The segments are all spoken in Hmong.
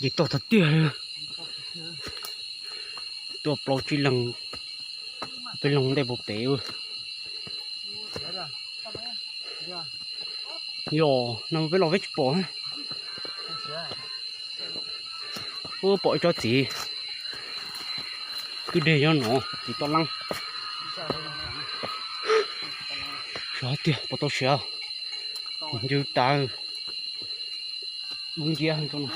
Ces toj tag tiag li. Tuaj plaub tsib leeg, peb leeg ntej puag pem. Yog no peb los peb tsis pom. Ub, pom ib tsob txiv kwj deg nyob no, txiv toj leeb. Sov tiag, pom tau siav, ncw tas, dub nciab no.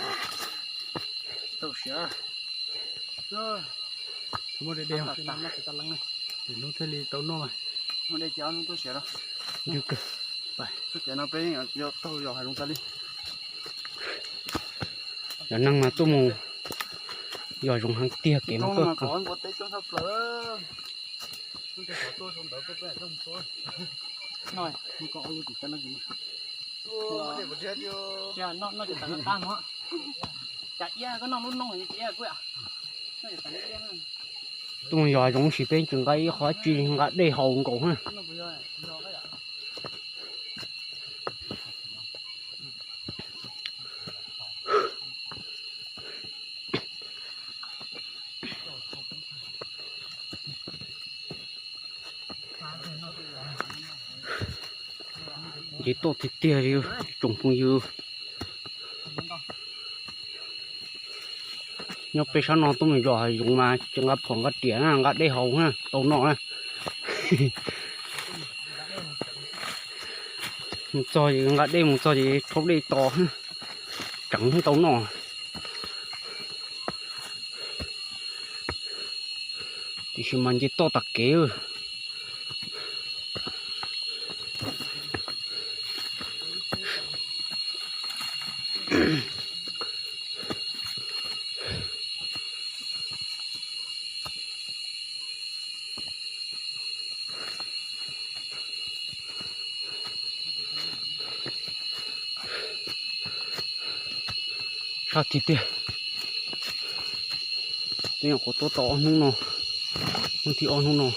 Hnub thiaj li tau noj mas. Ncw kawg. Cov neeg mas tuaj mus yos zoov heev tiag, kev mus kawg kawg. Tuaj mus yos zoov sis peb tseem nqa ib qho dab tsi, nqa dej haus nkaus na. Ces toj tiag tiag li tsoom phooj ywg. Nyob peb sab no tuaj mus yos hav zoov mas tsis nqa phom nqa riam na, nqa dej haus na, tau noj na. Mus txog ces nqa dej mus txog ces rhaub dej tos, tseev tau noj. Tiam sis mas nce toj tas kev. Sab tiag tiag. Peb nyuam qhuav tuaj tau ob hnub no, hnub thib ob hnub no.